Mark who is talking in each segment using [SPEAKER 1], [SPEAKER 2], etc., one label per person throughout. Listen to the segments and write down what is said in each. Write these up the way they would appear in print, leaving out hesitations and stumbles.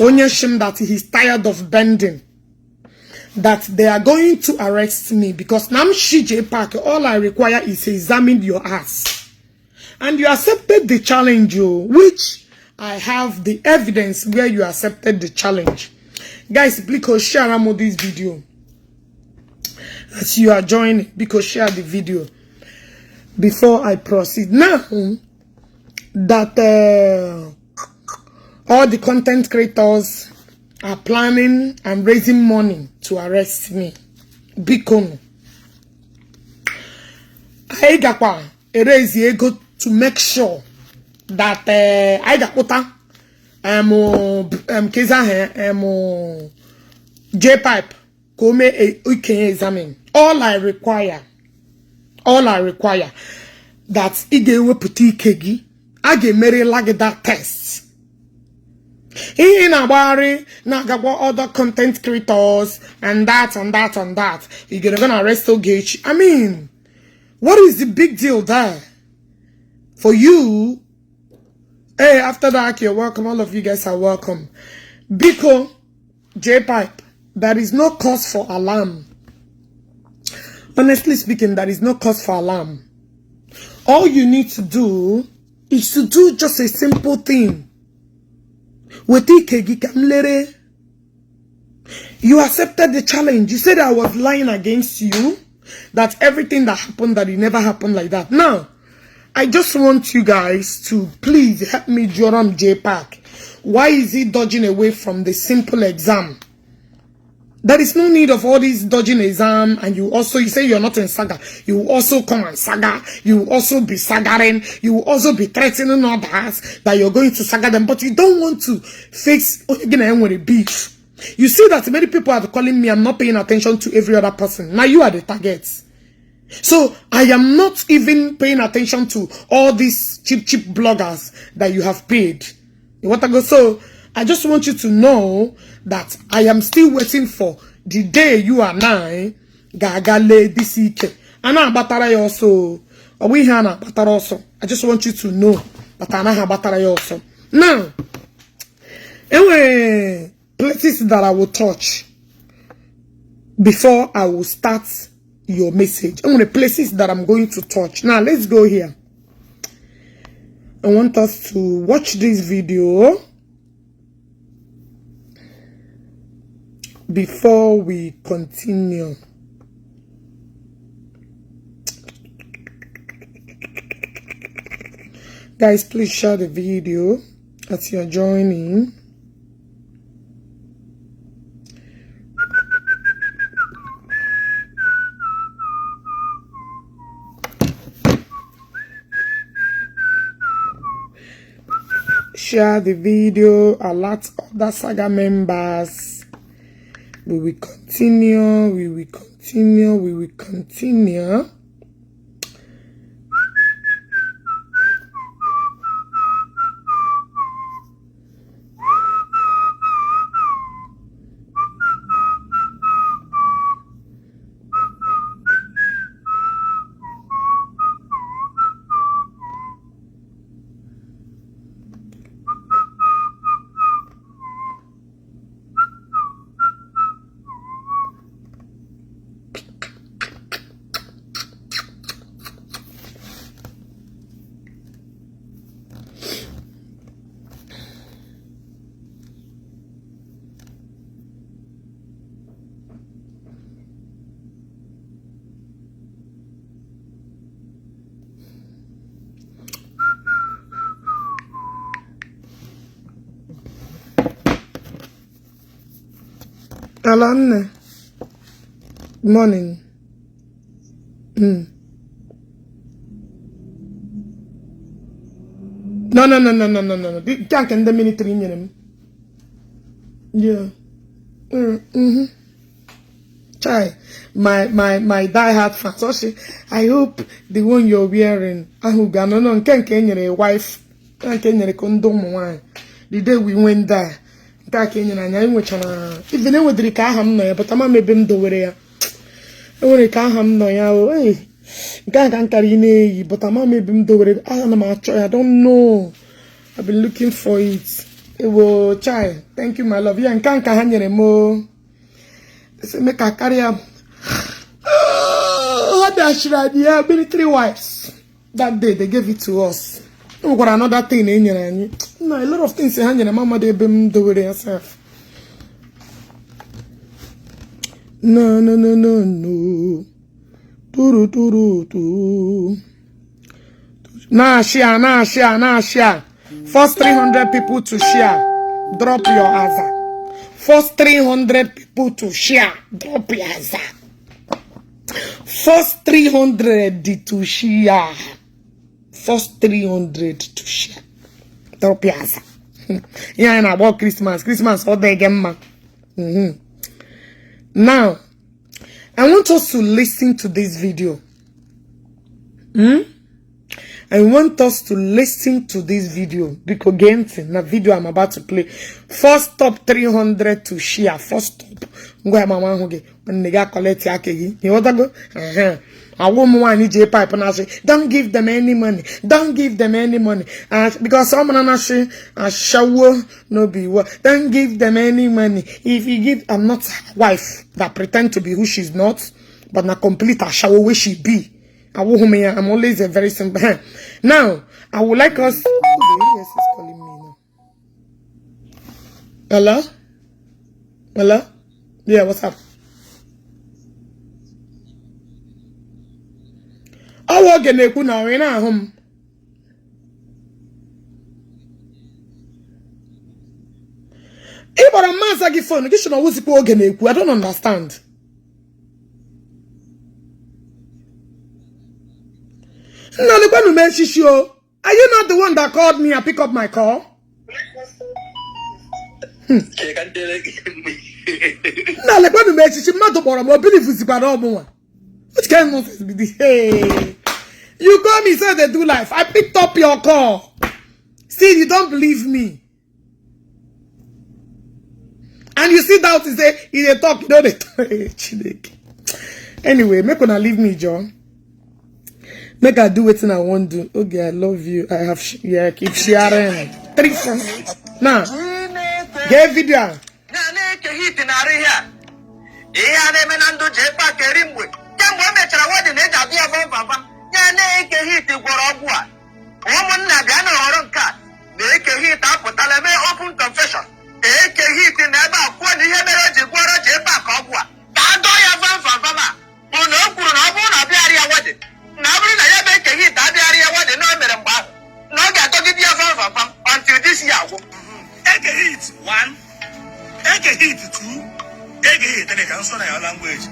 [SPEAKER 1] Onyeshim that he's tired of bending. That they are going to arrest me because Namshi Jpac, all I require is examine your ass. And you accepted the challenge, which I have the evidence where you accepted the challenge. Guys, please share this video. As you are joining, because share the video before I proceed. Now that all the content creators are planning and raising money to arrest me, Bikono, I got raise ego to make sure that I got Jpac come examine. All I require that Ige puti kegi age mere like that test. In Abari, Nagabo other content creators and that. You're gonna arrest Ogechi. I mean, what is the big deal there? For you, hey, after that, you're welcome. All of you guys are welcome. Biko, Jpac, there is no cause for alarm. Honestly speaking, there is no cause for alarm. All you need to do is to do just a simple thing. You accepted the challenge. You said I was lying against you. That everything that happened, that it never happened like that. Now, I just want you guys to please help me Joram Jpac. Why is he dodging away from the simple exam? There is no need of all this dodging exam, and you say you're not in saga. You also come and saga. You also be sagaring. You also be threatening others that you're going to saga them, but you don't want to face again with a beef. You see that many people are calling me. I'm not paying attention to every other person. Now you are the targets. So I am not even paying attention to all these cheap bloggers that you have paid. You want to go? So I just want you to know that I am still waiting for the day you and I gagale deceive. And I'm battery also. We have a battery also. I just want you to know that I have battery also. Now, anyway, places that I will touch before I will start your message. I'm the places that I'm going to touch. Now, let's go here. I want us to watch this video before we continue. Guys, please share the video as you're joining. Share the video, alert other saga members. We will continue. Alan, morning. No. You can't end the minute in yeah. Chai, my die-hard fan. So I hope the one you're wearing, can't get a wife, can't get a condom wine. The day we went there. Even with the Kaham, but I'm maybe do it. Only Kaham no ya, can't carry, but I'm maybe do it. I don't know. I've been looking for it. Ewo chai. Thank you, my love. Yeah, and can't hang mo. Say make a carrier. What that should I yeah, been 3 wives. That day they gave it to us. We got another thing in here. No, a lot of things in here. Mama they been doing it herself. No. Nah, share. First 300 people to share. Drop your answer. First 300 people to share. Drop your answer. First 300 to share. First 300 to share. Drop your answer. Yeah, and about Christmas. Christmas all day again, man. Now, I want us to listen to this video. I want us to listen to this video because again, the video I'm about to play. First top 300 to share. First top. When the collect you go? I won't want Jpac and I say, don't give them any money. Don't give them any money. Because someone say, shower no be what. Don't give them any money. If you give, I'm not a wife that pretend to be who she's not, but na complete a shower where she be. I'm always a very simple. Now, I would like us. Yes, is calling me now. Hello? Hello? Yeah, what's up? I walk in the now in our home. If a man's like phone, you should know what's the I don't understand. No, look when you mention show. Are you not the one that called me and pick up my call? No, like when you mention she not the one. I believe it's about all more. Which kind of nonsense be this? Hey, you call me so they do life. I picked up your call. See, you don't believe me. And you sit down to say, they talk, you know they talk. Anyway, make una leave me, John. Make I do what I want to do. Okay, I love you. I have, yeah, keep sharing. 3 friends. Now, get video.
[SPEAKER 2] Open confession. Until this year, take a hit 1, take a hit 2, take a hit and they can your language.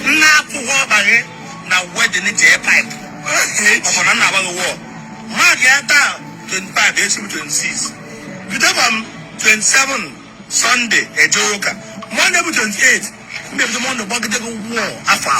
[SPEAKER 2] Now for what now wedding in Jpac. I'm on another war. Mark 25 days to 26. You have 27 Sunday a joker. Monday 28. Maybe the Monday bucket war after.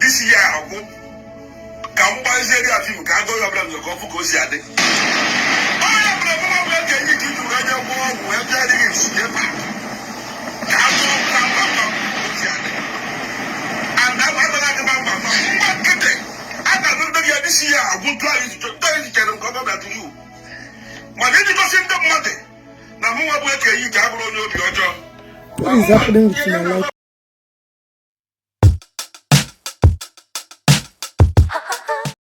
[SPEAKER 2] This year, I'll go. Come by the area of you, can't go up the coffee goes yard. I am the woman can you do run your war where that is. And that was like a mama. I don't know this year. I will try to tell you come back to you. My lady was in the Monday. Now, who are you? Can't go on your job.
[SPEAKER 1] What is happening with my life?